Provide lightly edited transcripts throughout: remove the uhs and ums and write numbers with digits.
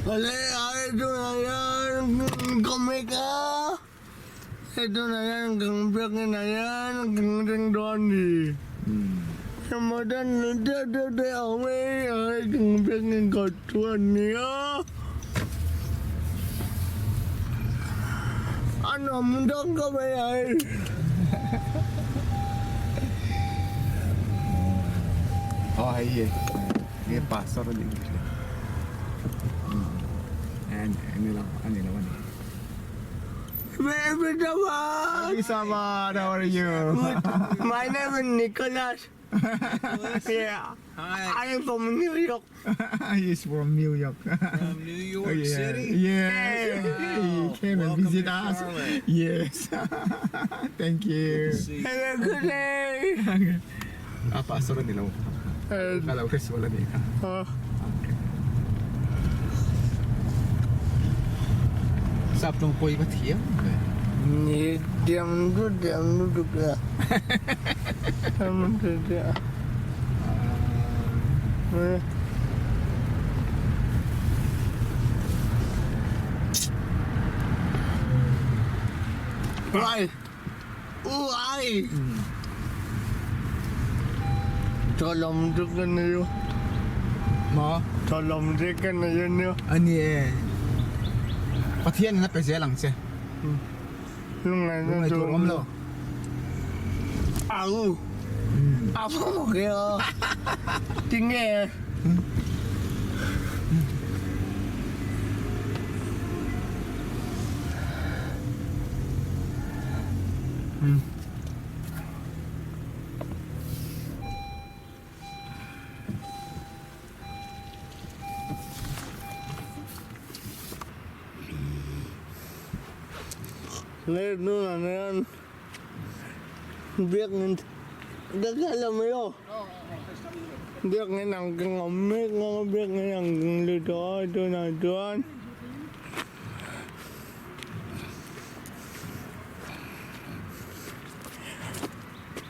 Kale ai tunah hian ka mek a, hei tunah hian kan biakinn ah hian kan ring dawn a ni. Ramadan deuh deuh te a awm e, hei kan biakinn kawt chu a ni a. A nuam dawn khawp mai a hei. Aw hei hi nge pastor a nih ka hria ani lo ani lo ani. Thank you so much. How are you? My name is Nicholas. Yeah. Hi. I am from New York. He's from New York. From New York yeah. City? Yes. Wow. He came and Welcome visit to us. Charlotte. Yes. Thank you. Good to see you. Have a good day. Ah, pastor ani lo. Ka lo hre sual ani kha. Sap tawng pawi va thiam ve. Ni diam du diam lutuk a. Uai! Uai! Thalam te ka nei a. Maw? Thalam te ka nei a nia. A ni e. Pathian in a pe zel ang che. Lungngaihna tur awm lo. Au! A fawk e a. Tinge? Lei tunah hian biakinn ka la mai aw biakinn ang ka ngam mek a biakinn ang ka lut tawh a tunah chuan.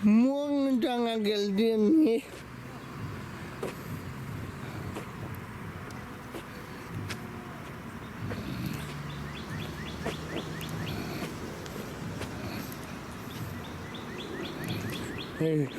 Muang atanga kal te an ni. Hei.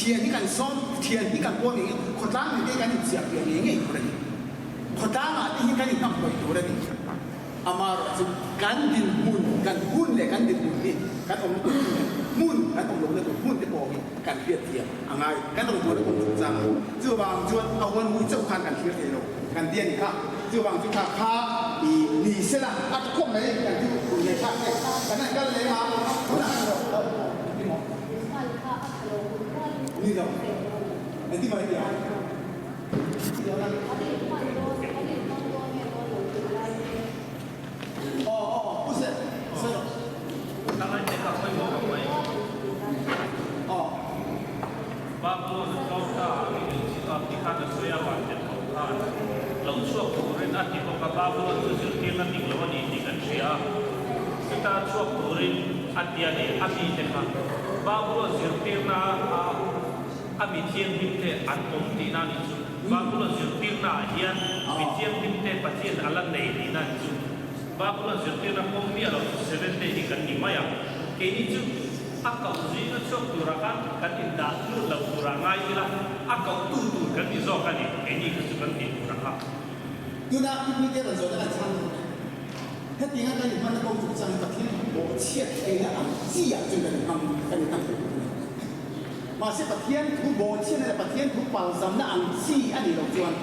Thian hi kan sawm, thian hi kan pawl ngei ngei, khawtlang mite hi kan inchiah piah ngei ngei tur a ni. Khawtlangah te hi kan inhnamhnawih tur a ni. Amaherawh chu kan dinhmun, kan hun leh kan dinhmun hi kan awmna tur hmun leh hmun kan awm lohna tur hmun te pawh hi kan hriat thiam a ngai. Kan rawn buaina kawng chungchang a. Chuvang chuan a huan mui chauh khan kan thlir thei lo. Kan ti a ni kha. Chuvang chu kha kha i ni sela a tha khawp mai kan chu hun leh thlak te kan han kal leh a, tunah kan rawh rawh ti maw? Ni lo. Engtin mah i ti ang? Babylon a tlawm ta a, mi in chi tlawm ti khan a sawi a, van tel ho khan lo chhuak turin a ti bawk a, Babylon chu zirtirna dik lo a ni tih kan hria a, chuta chhuak turin a ti a ni, a mite kha Babylon zirtirna a. A mi thianghlimte an awm tihna a nih chu. Bible zirtirnaah hian mi thianghlimte Pathian a la nei tihna a nih chu. Bible zirtirna pawm miah lo chu Seventh Day hi kan ni mai a. Keini chu a koh zinga chhuak turah khan kan indah lut lo turah ngai ila, a kohtu tur kan ni zawk a ni. Keini kha chu kan tih tur a kha. Tuna pipite rawn zawhna kan chhang tur a ni. Hetianga kan inhmanna kawng chungchang hi Pathian bawhchhiat theihna ang chi-ah chuan kan inhmang kan inhmang thei tur a ni. Mahse Pathian thu bawhchhiatna leh Pathian thu palzamna ang chi a nih loh chuan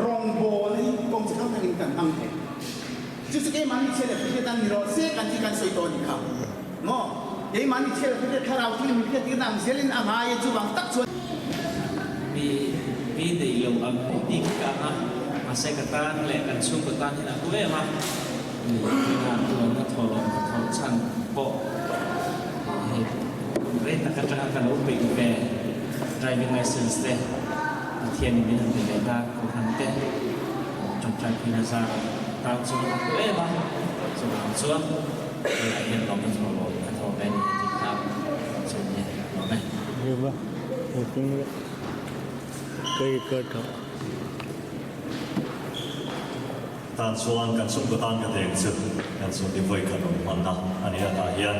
rawngbawlna hi kawng chi hrang hrangin kan hmang thei. Chu chu keimahni chhia leh hriat tan ni rawh se kan tih kan sawi tawh a nih kha. Maw? Keimahni chhia leh hriat thlarau thil min hriattirna ang zelin a ngai e chuvang tak chuan. Mi mi nei lo ang tih bik ka ang a, mahse ka tan leh kan chhungkaw tan hian a hlu em a, mi rinah tuanna thawhlawm ka thawh chhan pawh hei rei tak atanga ka lo peih ve driving license te Pathianin min han pe ve ta Kohhran te tawngtai phuina zar tan chuan a hlu em a, chuvang chuan tunah hian lawmna thawhlawm ka thawh ve a ni tih kha chu nia lawm e. Riva, Hmuhping leh ka record tawh. Tan chuan kan chhungkaw tan ka deng chu kan chhungte vawi khat rawn hmanna a ni a, tah hian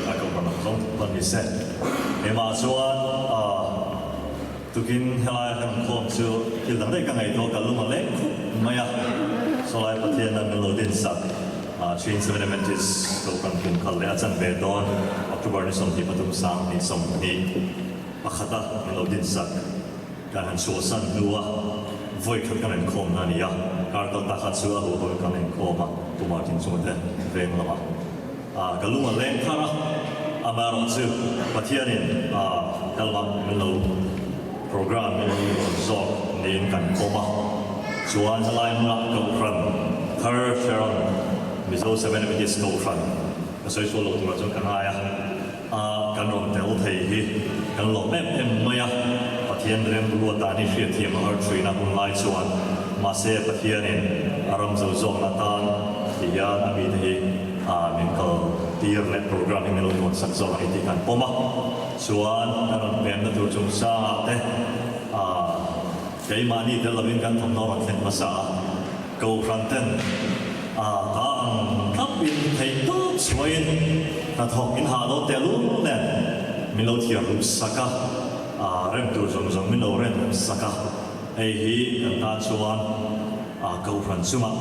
a kohhran lam zawng thawk pawn ni se. Hemah chuan tukin helai a kan khawm chu thil dang daih ka ngaihtuah ka lung a leng khup mai a, sawlai Pathian a min lo din sak Chin Seven Adventist kohhran kum khat leh a chanve dawn October ni 23 2021 a min lo din sak. Kan han chhuahsan hnua vawi khat kan inkhawmna a ni a, kar kal ta kha chu a ruh hawi kan inkhawm a, Pu Martin chungte veng lamah ka lung a leng thar a, amaherawh chu Pathianin helmah min lo program min lo rawn zawk niin kan pawm a, chuan helai hmunah Kohhran thar Sharon Mizo Seven Adventist Kohhran ka sawi sual lo turah chuan ka ngai a. A kan rawn tel thei hi kan lawm em em mai a, Pathian remruat dan hi hriatthiam a har thin a hun lai chuan, mahse Pathianin a ram zo zawkna tan ti hian a mite hi min kal tir leh program hi min lo tuan sak zawk a ni tih kan pawm a, chuan kan rawn pemna tur chungchangah te keimahni tel lovin kan thawmhnaw rawn thlen hmasa a, Kohhran ten a ta ang tlap in theih tawp chhuahin hnathawk in hah dawn teh lul nen min lo thiam ruk sak a, a rem tur zawng zawng min lo rem sak a, hei hi kan tan chuan a Kohhran chungah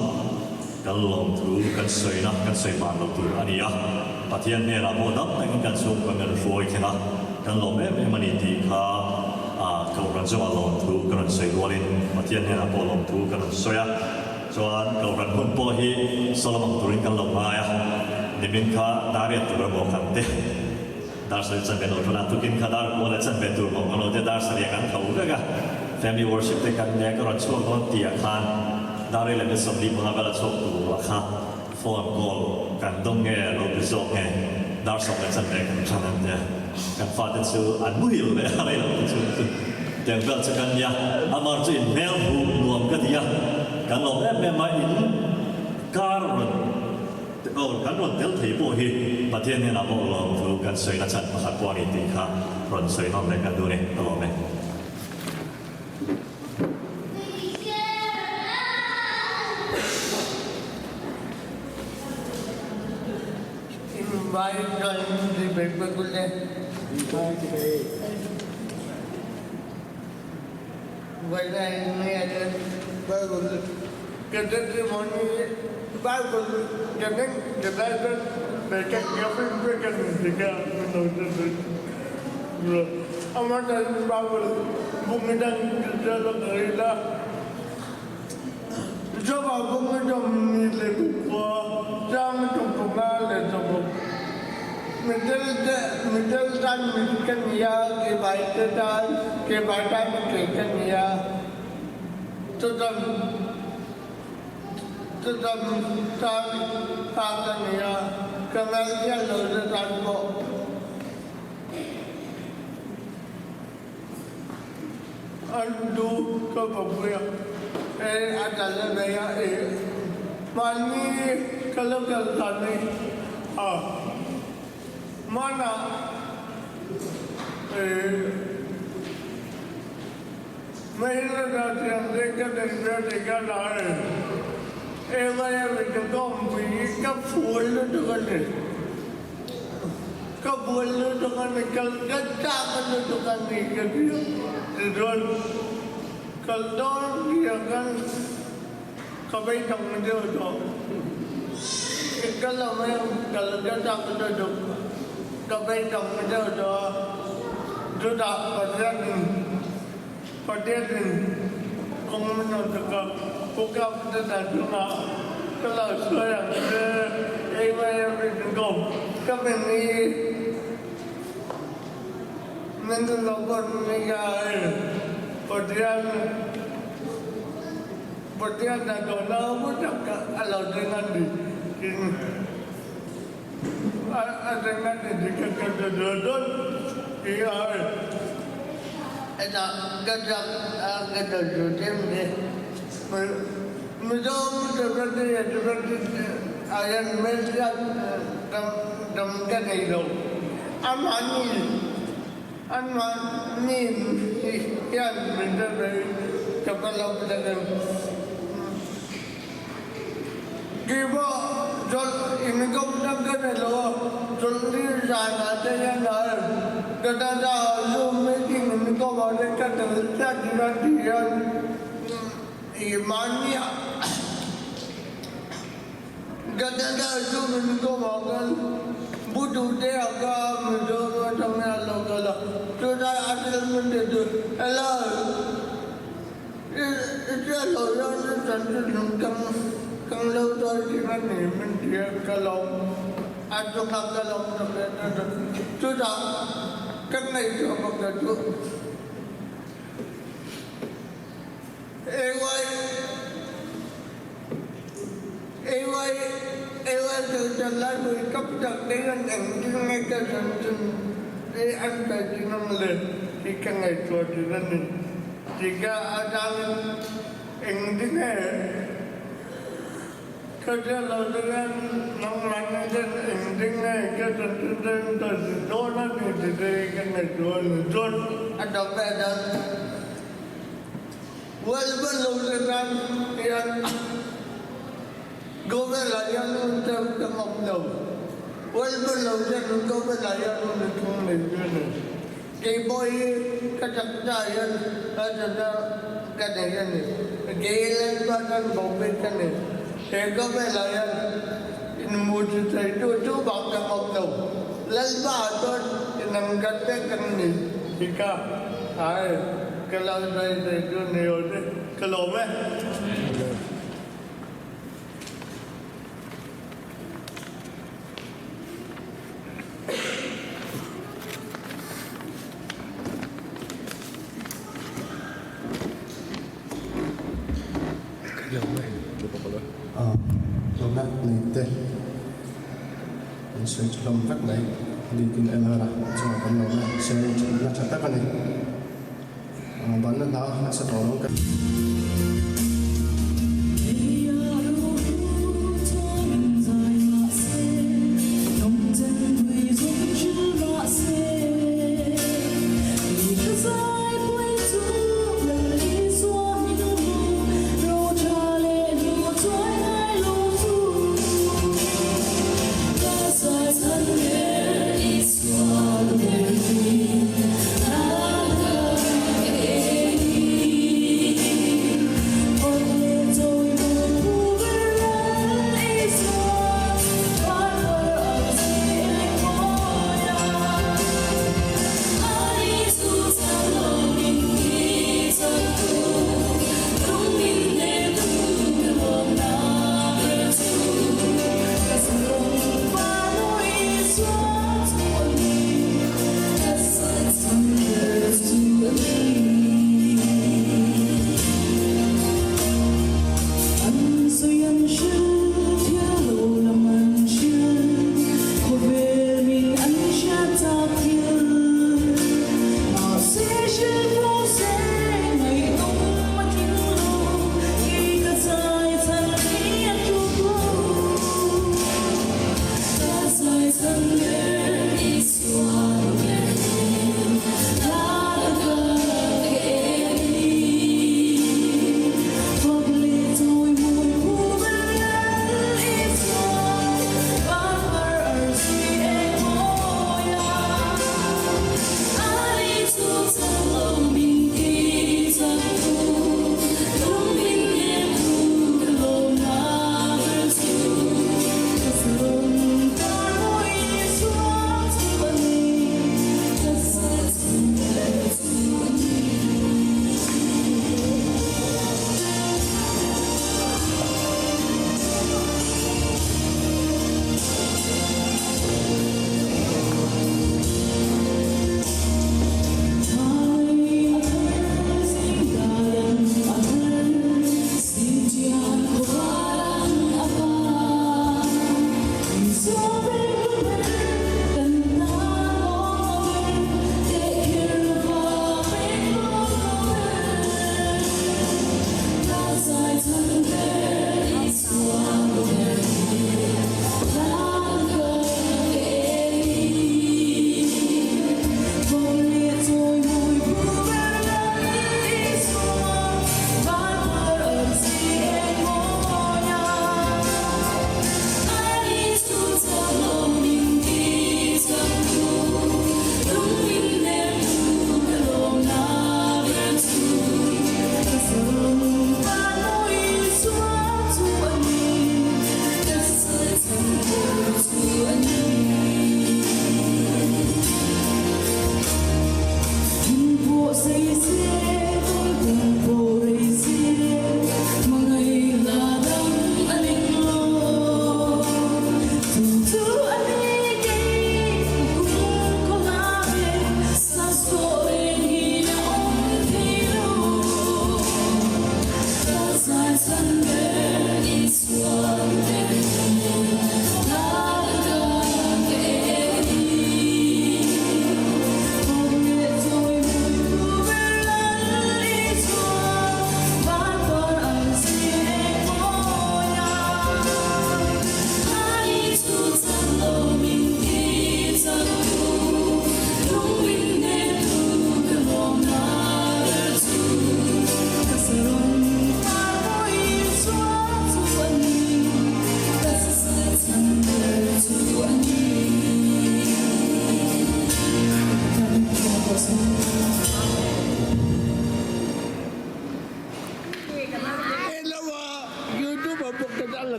kan lawmthu kan sawina kan sawi ban lo tur a ni a, Pathian hnenah pawh dam takin kan chhungkua min hruai thleng a, kan lawm em em a ni tih kha a Kohhran chungah lawmthu ka rawn sawi rualin Pathian hnenah pawh lawmthu ka rawn sawi a, chuan Kohhran hun pawh hi Solomon turin kan lo ngai a, nimin kha dar riat tur emaw kan te dar sarih chanve lo thawn a, tukin kha dar kua leh chanve tur maw kan lo te dar sarih kan tho vek a, family worship te kan nia ka rawn chhuak dawn tih ah khan dar rei leh 45 vel a chhuak tur ah kha Phone call kan dawng nge lo ti zawk nge dar sawm leh chanve kan than an tia kan fate chu an muhil leh a rei lo te chu chu tiang vel chu kan nia amar chu in hmel huh nuam ka ti a kan lawm em em a in kar rawn aw kan rawn tel thei pawh hi Pathian hnenah pawh lawm thu kan sawi na chhan pakhat pawh a ni tih kha rawn sawi nawm leh kan duh a ni ka lawm e.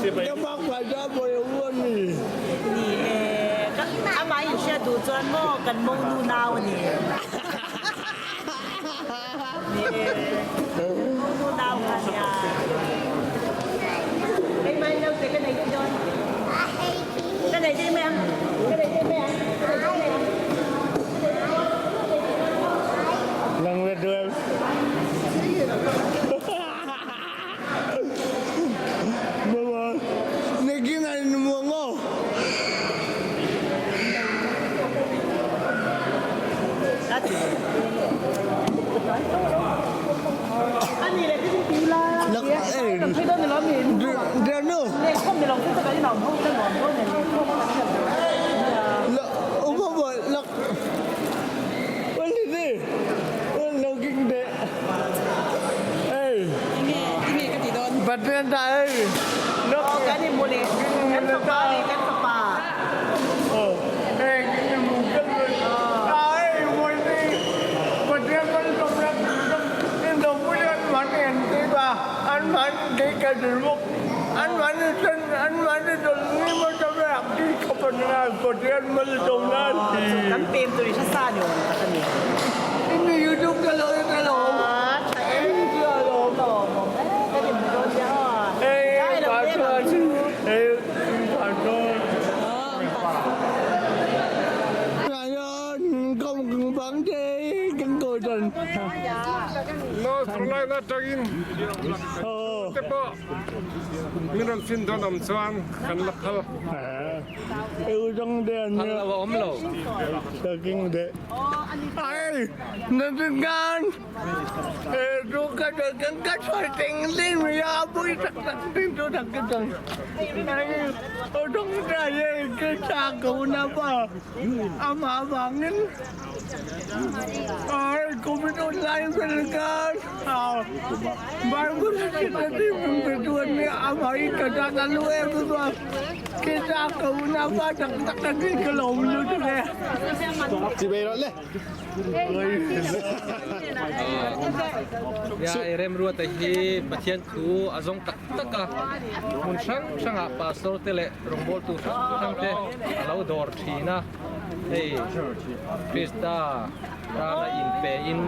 Ni e, amah in hriat duh chuan maw kan monu nau a ni. Ni e, monu nau kha a nia. Keimah in naute ka nei daih dawn. Ka nei daih mai ang, ka nei daih mai ang, ka nei daih mai ang. Nang le duel. Kan inhmu leh kan fapa leh kan fapa. Kan pem tur i hre sa ni awm tak a ni. Tha em lawmawm e kan inhmu dawn nia aw. Kai lo leng ang chu. North Carolina atangin te pawh min rawn fin dawn awm chuan kan la phal. Phal lo a awm lo. Nia, Remruata hi Pathian thu a zawng tak tak a, hmun hrang hrangah pastor te leh rawngbawltu hrang hrang te a lo dawr thin a, hei Krista tana inpein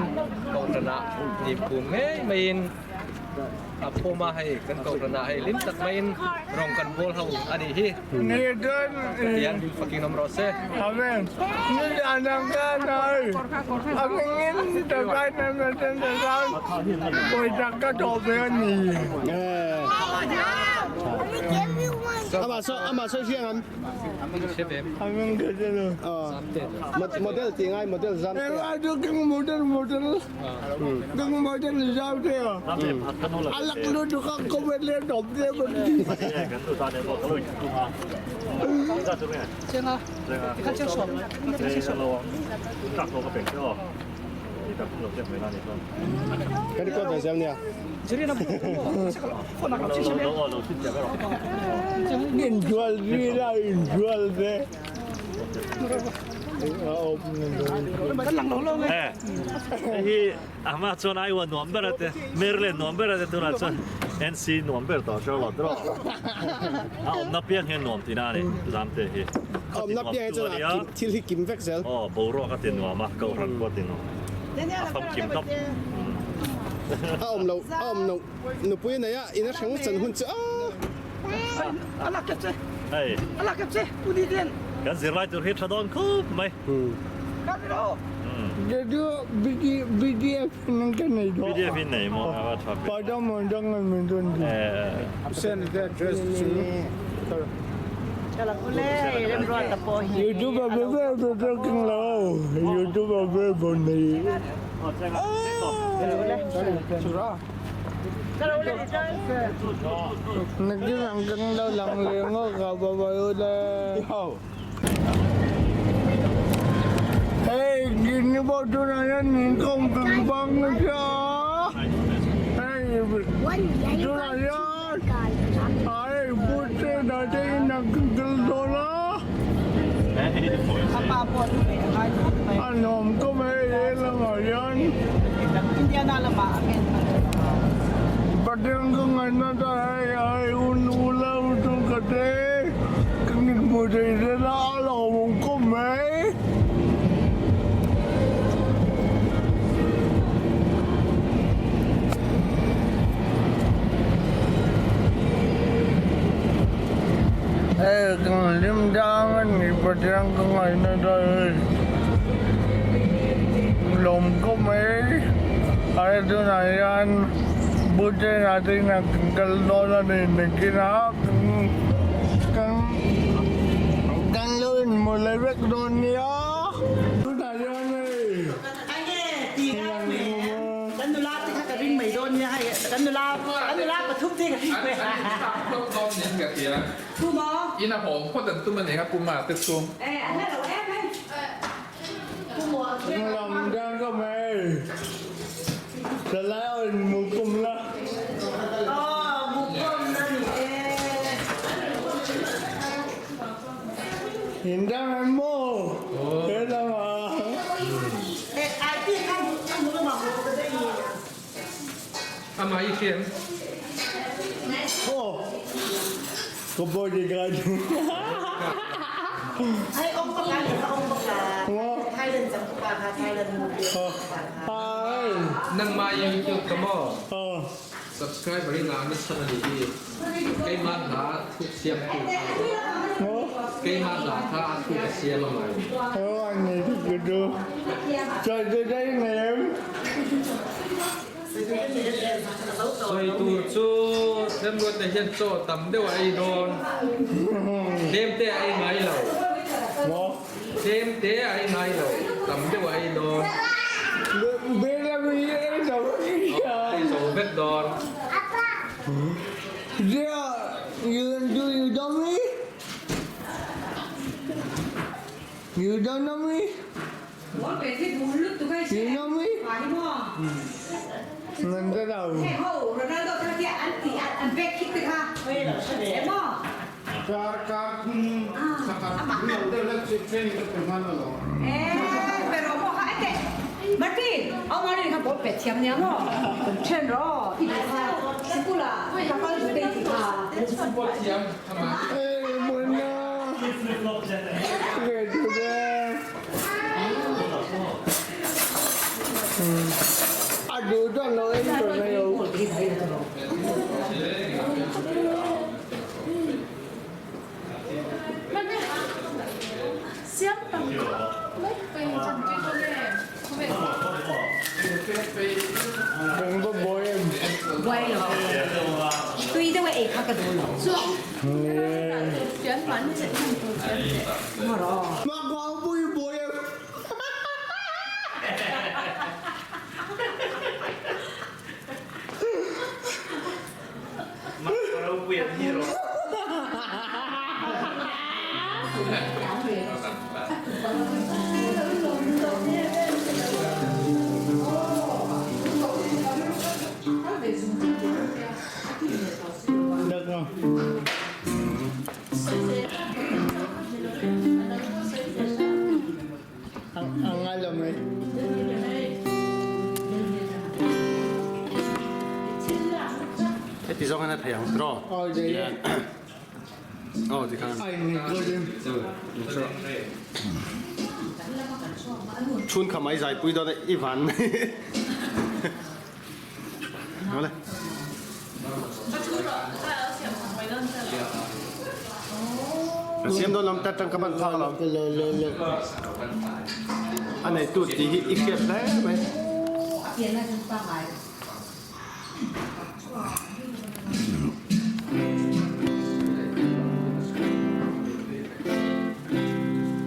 kohhranah nihphum ngei maiin A pawm a hei kan kohhran ah hei hlim tak maiin rawng kan bawl ho a nih hi. Pathian fakin awm rawh se. Amen. Amah sawi hriang am. Model tih ngai model zam te. Kan record ve zel nia. Hei hi ama chuan Iowa nuam ber a te, Maryland nuam ber a te tunah chuan NC nuam ber tawh Charlotte rawh. A awmna piang hian nuam tihna a ni Zamte hi. Awmna piang hi chuan a thil hi kim vek zel. Aw boruak a ti nuam a, kohhran pawh a ti nuam. A famkim tawp. A awm lo, a awm lo. Nupui a nei a, in a hrang chan hun chu a. Hei. Kan zirlai tur hi tha dawn khawp mai. PDF in nei maw a va tha ve. hmu thei sela a lawmawm khawp mai. Hei kan hlim tlang a ni Pathian ka ngaihna ta hei lawm khawp mai a tunah hian Bhutan-ah te inah kan kal dawn a ni nakinah kan kan lo inhmu leh vek dawn nia tunah hian hei. Enge ti ngai mai kan nula te kha ka ring mai dawn nia hei kan nula kan nula pathum te ka ring mai tu maw In a hawng phawt an tum a ni kha Puma te chhung. E a hla lo em hei. Lam dan ka mai thalai aw in mu kum la. Aw mu kum na ni e. In dang em maw he lamah. Amah i hriam. Aw ka body guard. Nangmah YouTube ka maw? Subscriber i ngah nasa a nih hi. Keimah hna thuk siam tu kha. Keimah hna kha a thuk a siam a ngai. Sawi tur chu Remruatna hian chaw tam deuh a ei dawn. Tlem te a ei ngai lo. Tlem te a ei ngai lo. Tam deuh a ei dawn. Ei zo vek dawn. You don't know me? You know me? Nan ka lo. Kar kar thum sakhat lo deuh la training ka pe hman alawm. Hey, Mona. A duh chuan lo en tur mai lo. Kan va buai em? Mak vang pui buai em? Được rồi. A ngai lo mai. Heti zawng hian a thei ang tiraw? Tihian aw tikhan chhun kha mai zaipui dawn a i van mai. Ka siam dawn lam tat tang ka ban phak lo. A neitu tih hi i hriat hle mai.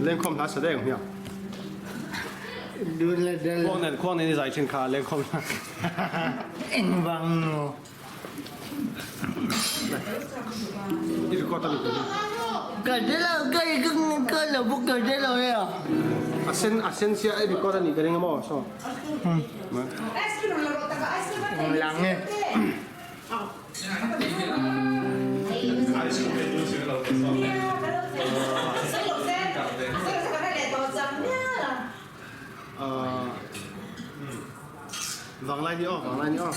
Lengkhawm hla sa deng hmiang. Khuang nen khuang nen i zai thin kha lengkhawm hla. Engvang nu. I record a ni tih hi. Ka hre lo ka i ka ka lo bawk ka hre lo e a. A sen a sen sia i record a nih ka ring a maw saw. Lang e. Vanglai ni aw, vanglai ni aw.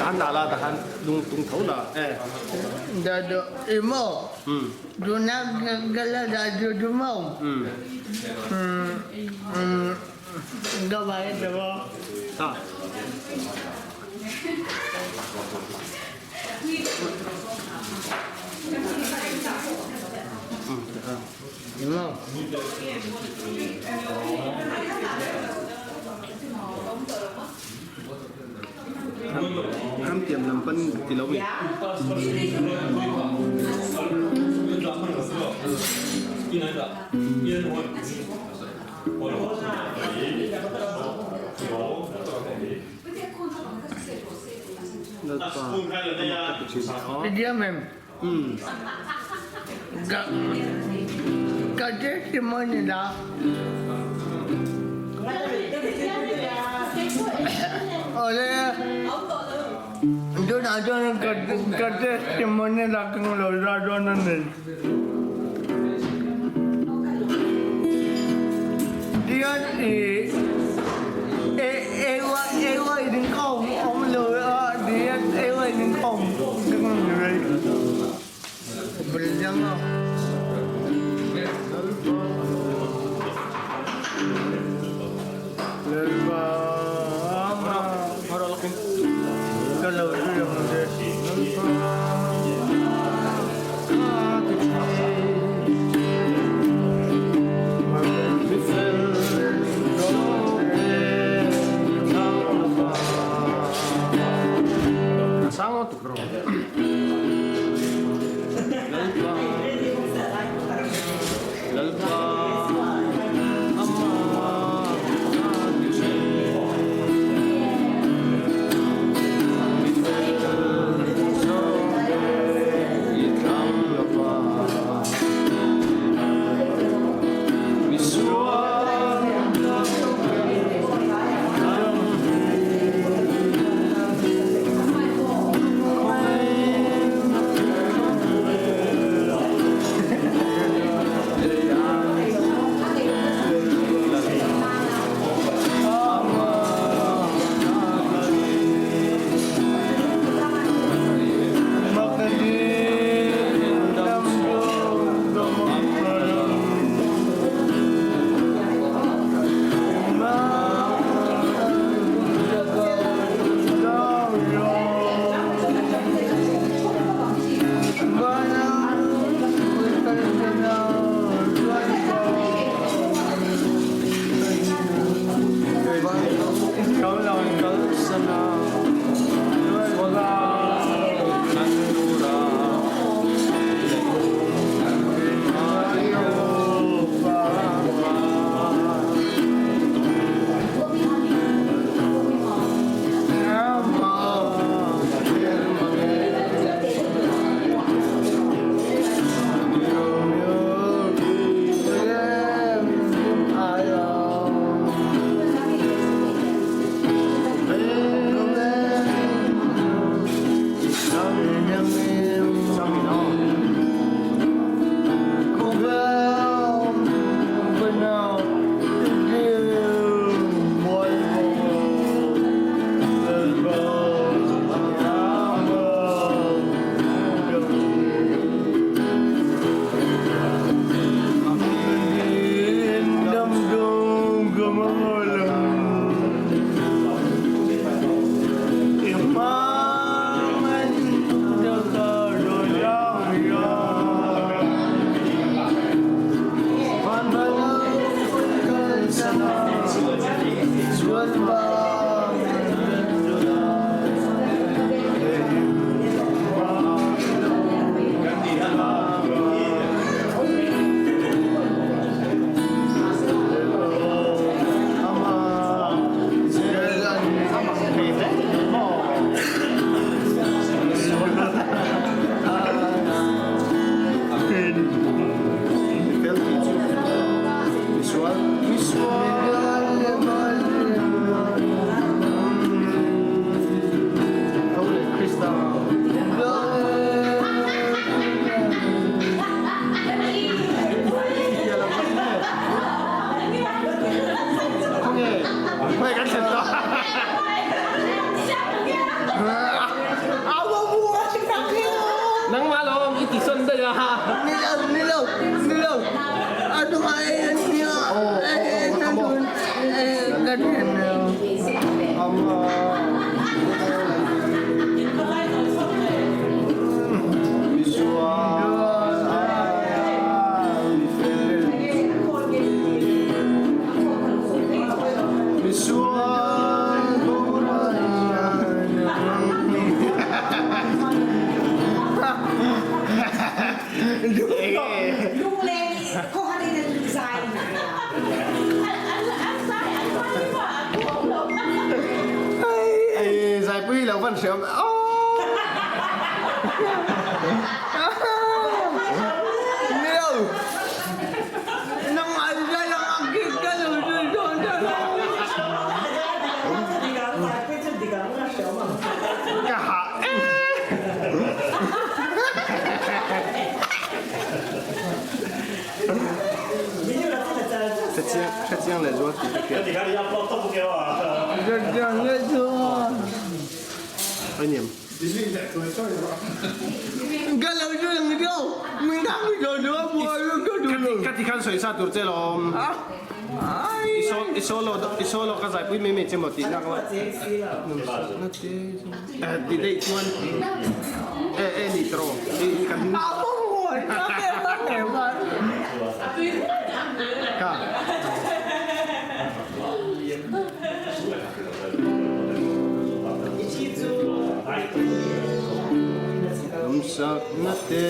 Tahan dah la tahan lung tung tho la e. Da do imo. Tuna ka la dah chu chu maw. Ka vai ta maw. Ta. Imo. Ram tiam lam pan ti lo mi. Tiam em. Ka ka testimony la. Awle tunah chuan ka ka testimony la ka lo za dawn a ni. Tihian i e ewa ewa in ka awm awm lo a tihian ewa in ka awm ka ni mai. Hei kan thlen tawh. Nangmah lawm i ti sawn daih a. Ni lo, ni lo, ni lo. A hnungah ei an nia. Ka thlen lo. Zaipui lo van hriam. Ka hah Hrechiang leh zual tih ka hriat. Hrechiang leh zual. Ai niam. Ka ti khan sawi sa tur che lawm. I solo i solo ka zaipui mai mai che maw tih nak la. Ti daih chuan e e ni tawh kan ka. Lumsakna te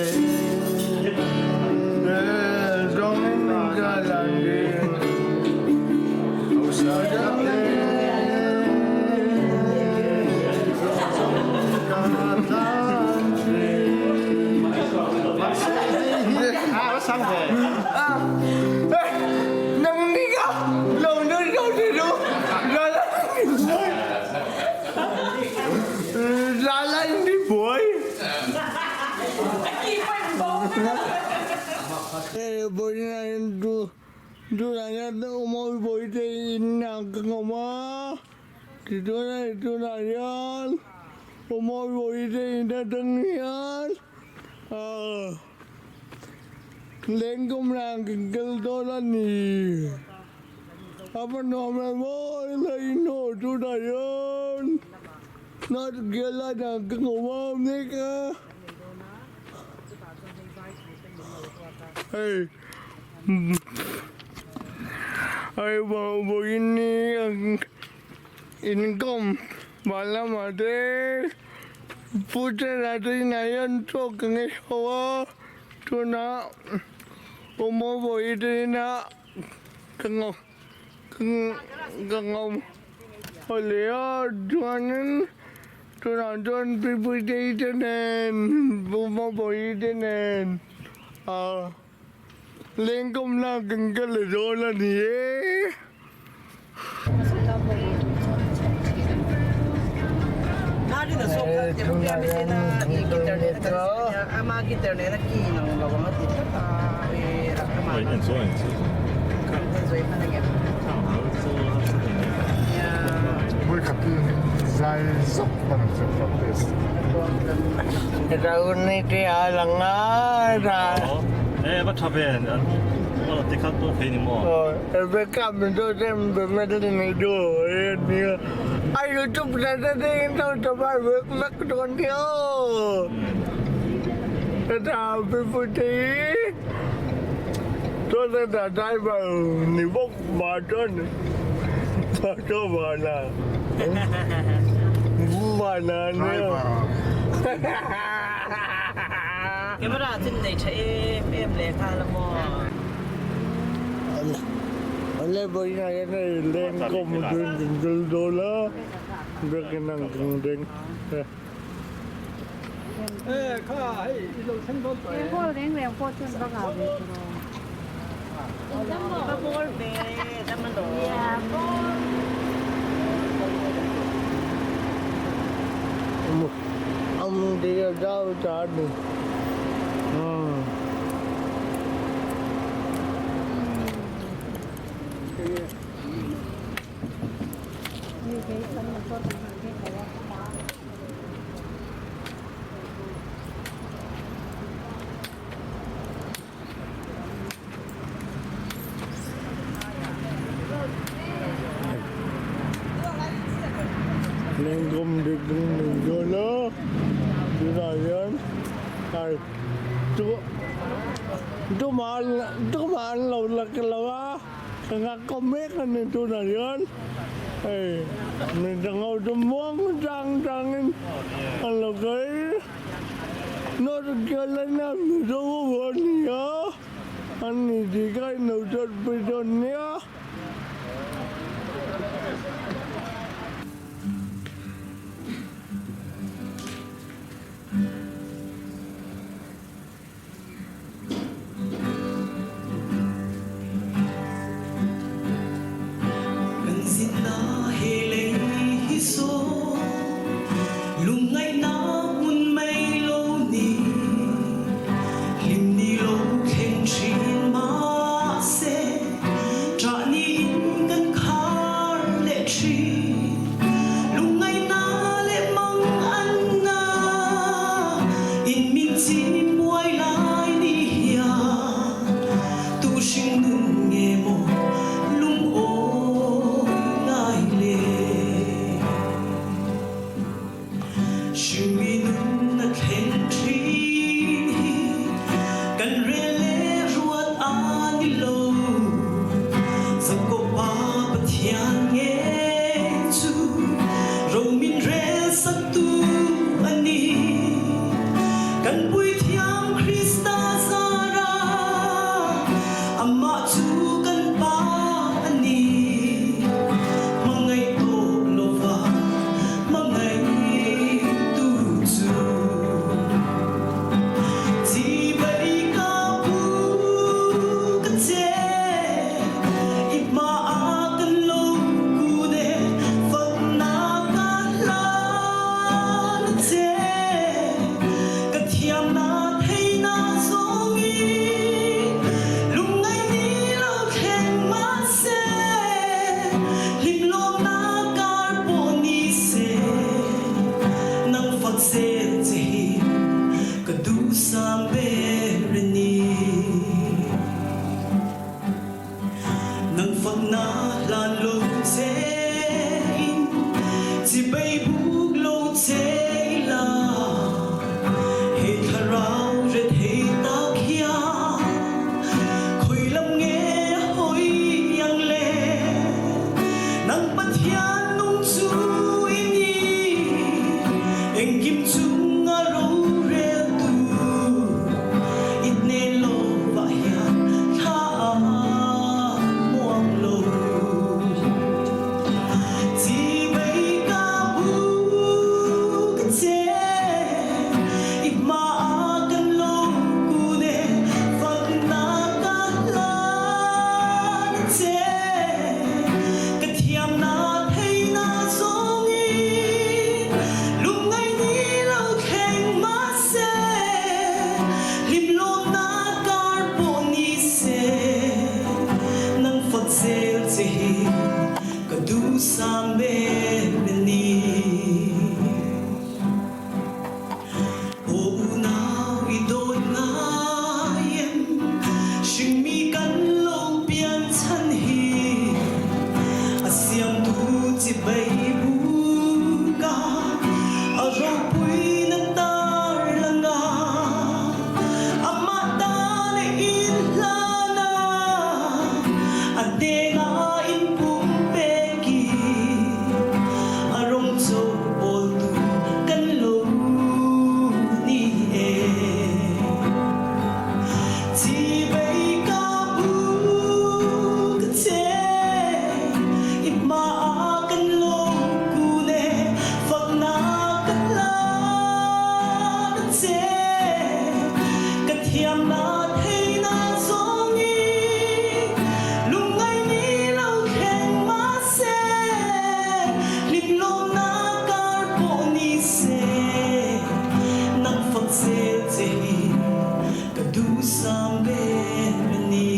Lengkawm dik min dawn a, tunah hian ai chu tumah tumah an lo la lo a, ka nghak kawp mek a ni tunah hian hei midang ho chu muang chang changin an lo kal. North Carolina Mizo ho a ni a, an ni tih kha in lo chawlhpui dawn nia. Kan zinna he lei hi saw lungngaihna hmun mai lo ni, hlim ni lo thleng thin mahse ṭah niin kan khar leh thin. Lungngaihna leh mang anna in min chim buai lai ni hian tu hring nun nge maw lungawi ngai le? Hringmi nun a thleng thin hi kan rel le ruat a ni lo. Jakob pa Pathian nge chu ro min rel saktu a ni. Kan puithiam Krista zara amah chu kan Pa a ni. Hmangaih tawh lova hmangaih tu chu chibai ka pu ka che. I hmaah kan lo kun e, faknak ka hlan a che. Ka thiamnak theinak zong i lungngaih ni lo thleng mahseh, hlimlawmnak kar pawh ni seh, nang fak zel che hi ka duhsam ber a ni. Nang faknak hlan lo che in chibai buk lo che la, he thlarau rethei tak hian khoi lam nge hoi ang le? Nang Pathian nung chu i ni, engkim chung a roreltu. I hnen lovah hian thla a muang lo. Chimei ka buk a che, i hmaah kan lo kun e, faknak ka hlan a che. Ka thiamnak theinak zongin lungngaih ni lo thleng mahse, hlimlawmnak kar pawh ni seh, nang fak zel che hi ka duhsam ber a ni. Aw unau i dawt ngai em, hringmi kan lo pian chhan hi, a siamtu chibai buka a ropui na tarlang a, amah tan a inhlan a, a hnenah inpumpek i a rawng chaw pawltu kan lo ni e. Chivei ka buk a che, i hmaah kan lo kun e, faknak ka hlan a che. Ka thiamnak theinak zong i lungngaih ni lo thleng mahseh, hlimlawmnak kar pawh ni seh, nang fak zel che hi ka duhsam ber a ni.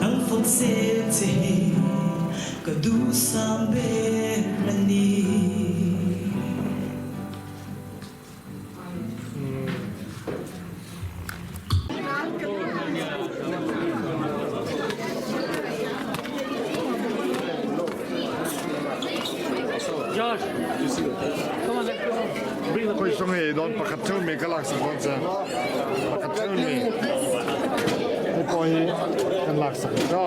Nang fak zel che hi. ka duhsam ber a ni. Koi song e don pakhat theu mi ka lak sak dawn che pakhat theu mi hei pawh hi kan lak sak ka.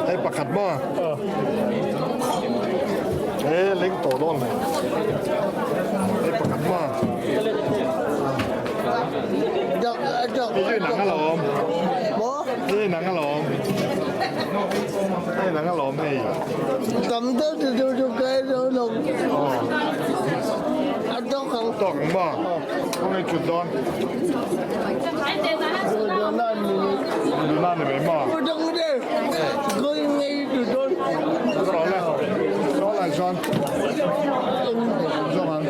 Hei pakhat maw? He leng tawh dawn le. Hei pakhat maw? Hei chu inang alawm. Hei inang alawm. Hei inang alawm hei. Tam deuh chu chu chu ka ei zo lo. A tawk ang. Tawk ang maw? Kawng ei thut dawn. Duhna ni mai maw? Saw lai chuan zawng ang.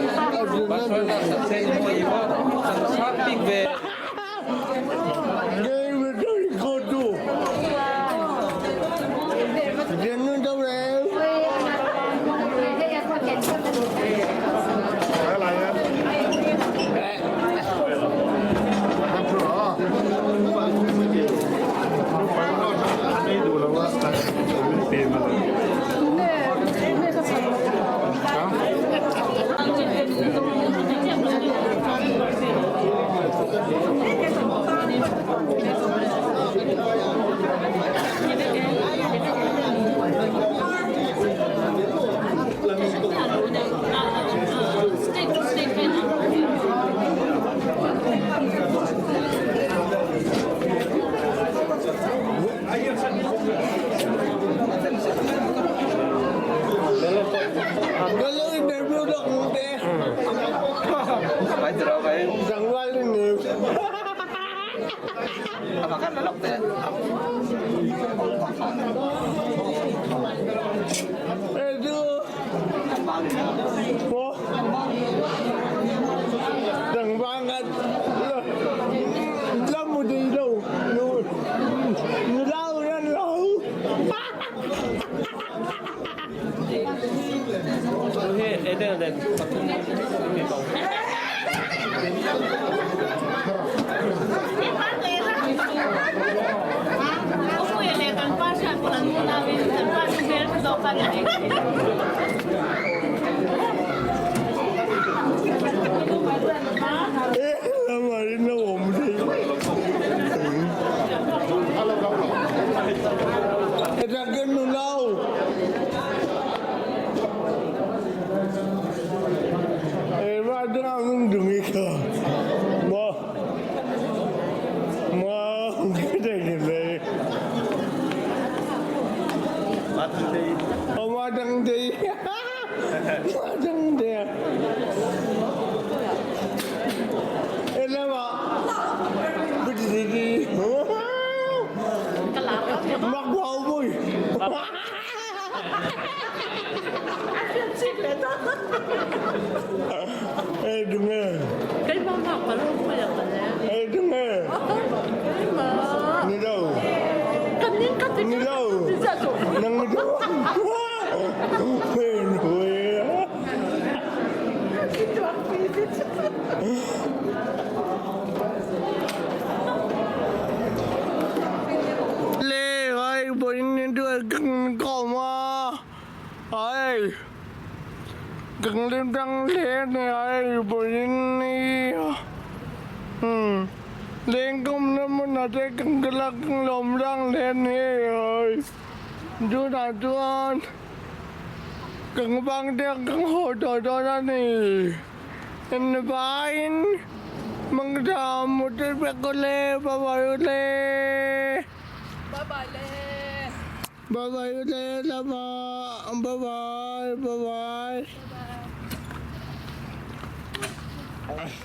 Bye bye. Bye bye.